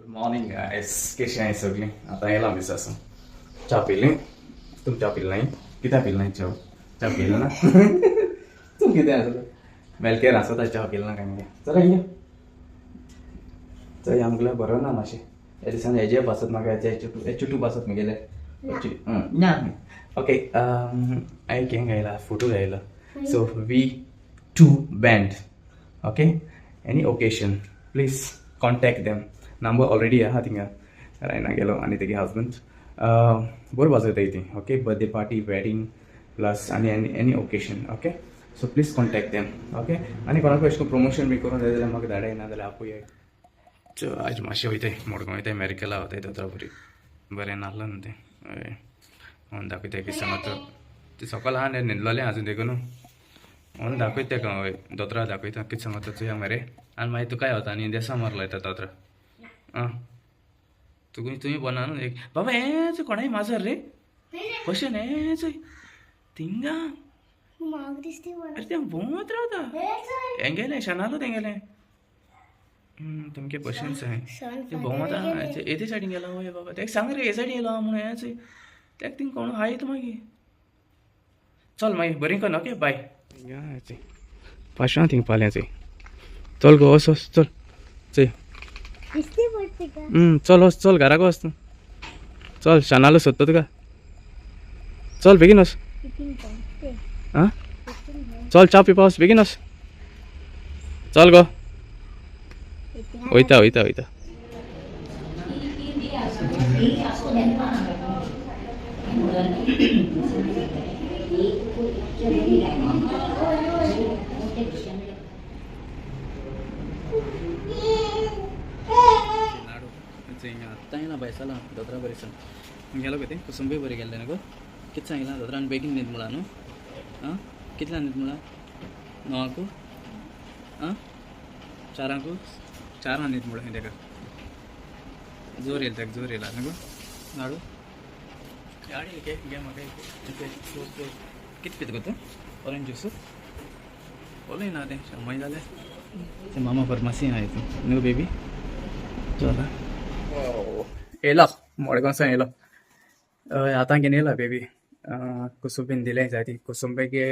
Good morning guys, कशी आहे सगळी? आता येयला आमी सासून. च्या पिली? तुम च्या पिली नाही? कित्याक पिली नाही च्या? च्या पिली ना तूं? कितें आसा मेलकेर आसा, च्या पिली ना काय मगे? चला हिंगा, चल. आमगेलो बरो ना मातशें ह्या दिसान. हेजे पासत म्हाका हेजे एच टू पासत म्हगेले ना. ओके, हांवें हें घायला, फोटो घायला. So V2 band, okay? Any occasion, please contact them. Number already आहा थिंगा. रायना गेलो आनी तेगे हजबंड बरो वाजयताय ती. Okay, birthday party, wedding plus आनी any occasion, okay? So please contact them, okay? आनी कोणाकूय अशें प्रमोशन बी करूंक जाय जाल्यार म्हाका धाडाय, ना जाल्यार आपोय. चल, आयज मातशें वयताय मडगांव, वयताय मेडिकला वताय. दोतोरा बरी बरें नासलो न्हू तें. हय, म्हणून दाखयता कितें सांगता तें. सकाळ आहा न्हिदलोलें आजून देखून म्हणून दाखयता तेका. हय, दोतोरा दाखयता, कितें सांगता चोया मरे. आनी मागीर तुकाय वता आनी देसा मारलो येता दोतोरा. आं, तुका तुवें बना न्हू एक बाबा. हें कोणाय माजर रे कशें हें थिंगा. म्हाका दिसती. अरे, तें भोंवत रावता. हेंगेलें शेणालो तेंगेलें. तुमगे भशेन हांवें तें भोंवता. येते सायडीन गेला. हय बाबा, तेका सांग रे, हे सायडीन येयलो म्हणून. हेंच तेका थिंग कोण हायत मागीर. चल मागीर, बरें कर. ओके, बाय. पांचव्या थिंग पाल्यां चोय. चल गो, वच वच, चल चोय. दिसती पडते का? चल, वच, चल घराक वच तूं. चल, शानालो सोदता तुका. चल, बेगीन वच. आं, चल, च्या पिवपा वच, बेगीन वच. चल गो. वयता वयता वयता. आत्तां येयला भायसाला दोतोरा बरें सांग गेलो गो. तें कुसुंबय बरें गेल्लें न्हू गो. कितें सांगिलां दोतोरान? बेगीन न्हीद म्हळां न्हू? आं, कितल्यान न्हीद म्हळां? 9 आंकू? आं, 4 आंकू? 4 आंक न्हीद म्हळां तेका. जोर येयला तेका, जोर येयला न्हू गो. नाडू गाडी घे, घे म्हाका. कितें पिता गो तूं? Orange juice? उलय ना तें शमय जालें तें. मामा फार्मासी आहा हितून न्हू बेबी. चल, येयलो मडगांवसान येयलो. हय, आतां घेवन येयला बेबी. कुसुंबीन दिलें जाय ती. कुसुंबेगे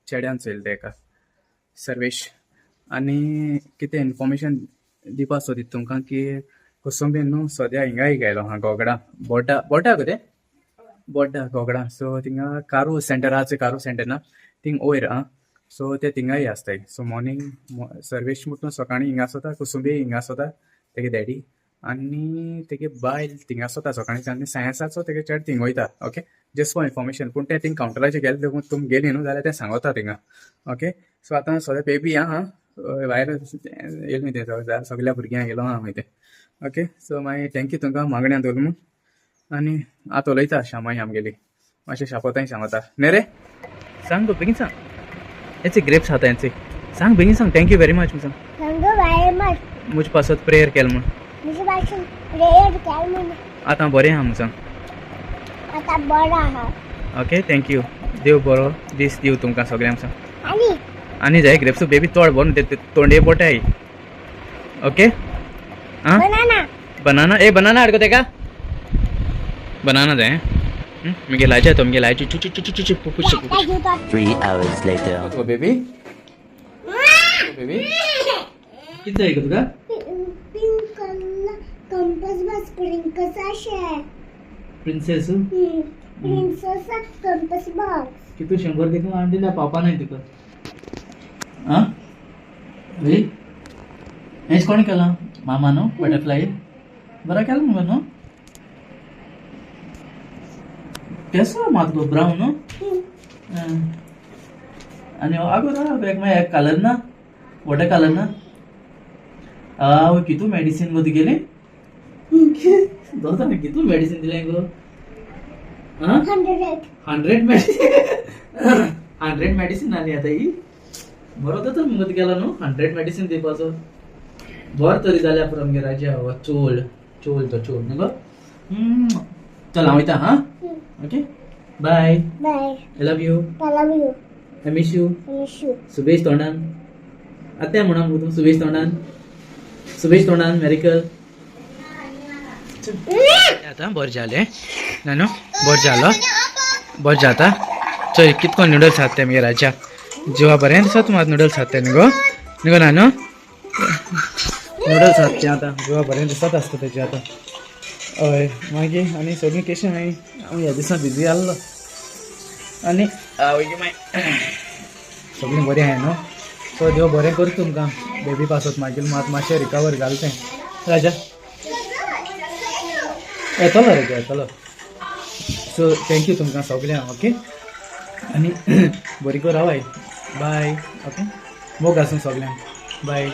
चेड्यान चोयलें तेका सर्वेश. आनी कितें इन्फॉर्मेशन दिवपा सोदिता तुमकां की कुसुंबीन न्हू सद्या हिंगाय गेलो आहा गोगडा, बोड्डा. बोड्डा गो तें, बोड्डा गोगडा. सो थिंगा कारू सेंटर आहा चोय, कारू सेंटर ना थिंग वयर आहा. सो ते थिंगाय आसताय. सो मॉर्निंग सर्वेश म्हूण सकाळीं हिंगा आसता, कुसुंबी हिंगा आसता, तेगे डॅडी आनी तेगे बायल थिंगा आसता सकाळीं. आनी सायन्साचो तेगे चेडो थिंग वयता. Okay, just for information. पूण तें थिंग कावंटराचेर गेले देखून तुमी गेली न्हू जाल्यार तें सांगता थिंगा. ओके, सो आतां सद्या बेबी आहा भायर येयलें तें, सगल्या भुरग्यांक येयलो आहा मागीर तें. ओके, सो मागीर thank you तुमकां मागण्या दवरलें म्हूण. आनी आतां उलयता श्यामाई आमगेली, मातशें शापोताय सांगता न्ही रे. सांग गो, बेगीन सांग. हेचे ग्रेप्स खाता हेचे. सांग, बेगीन सांग. Thank you very much सांग. Thank you very much. मुज पासत प्रेयर केलें म्हूण. म्हजे पासून प्रेयर केलें म्हूण. आतां बरें आहा म्हूण सांग. आतां बरो आहा. Okay, thank you. देव बरो दीस दिव तुमकां सगळ्यांक सांग. आनी आनी जाय ग्रेप्स बेबी, तोड बरो ते तोंडे पोटाय. ओके, आं. बनाना. बनाना, ए बनाना हाड गो तेका. बनाना जाय मुगे लायचे तो, मुगे लायचे. चु चु चु चु चु पुश पुश. 3 hours later. गो बेबी, बेबी, कितें जाय गो तुका? Pink colour compass box, princess अशें. प्रिन्सेस. Princess compass box. कितू 100 देखून हाडून दिल्या पापा नाही तुका. आं वी, हेच कोण केलां? मामा न्हू? बटरफ्लाय बरं केलं मगो न्हू? केसो मात गो, ब्रावन न्हू? आनी आगो राव, एक मागीर एक कलर ना, वॉटर कलर ना. आवय, कितू मेडिसीन गो तुगेलें दोतान? कितू मेडिसीन दिलें गो? आं? 100. 100 मेडिसीन, 100 मेडिसीन. आनी आतां ही बरो दोतोर मुगो तुगेलो न्हू, 100 मेडिसीन दिवपाचो. बरो तरी जाल्यार पुरो आमगे राजा. हो चोल चोल, तो चोल न्हू गो. चल, हांव वयता. हां, okay, bye. Bye. I love you. I love you. I miss you. Miss you. Subesh तोंडान आत्या म्हणा मुगो तूं. सुबेश तोंडान, सुबेश तोंडान मेरिकल. आतां बरें जालें नानू, बरें जालो, बरें जाता. चोय कितको नुडल्स खात ते मगे राजा. जिवा बरें दिसता तूं मात नुडल्स खात ते न्ही गो, न्ही गो नानू? नुडल्स खात ते आतां जिवा बरें दिसत आसता तेजें आतां. हय, मागीर आनी सगळीं केशें हांवें, हांव ह्या दिसा बिजी आहलो आनी आवय मागीर सगळीं बरीं आहाय न्हू. सो देव बरें करूं तुमकां. बेबी पासत मागीर मात मातशें रिकवर जालें तें. राजा येतलो रे, येतलो. सो thank you तुमकां सगल्यांक. ओके, आनी बरी कर रावाय. बाय. ओके, मोग आसूं सगल्यांक. बाय.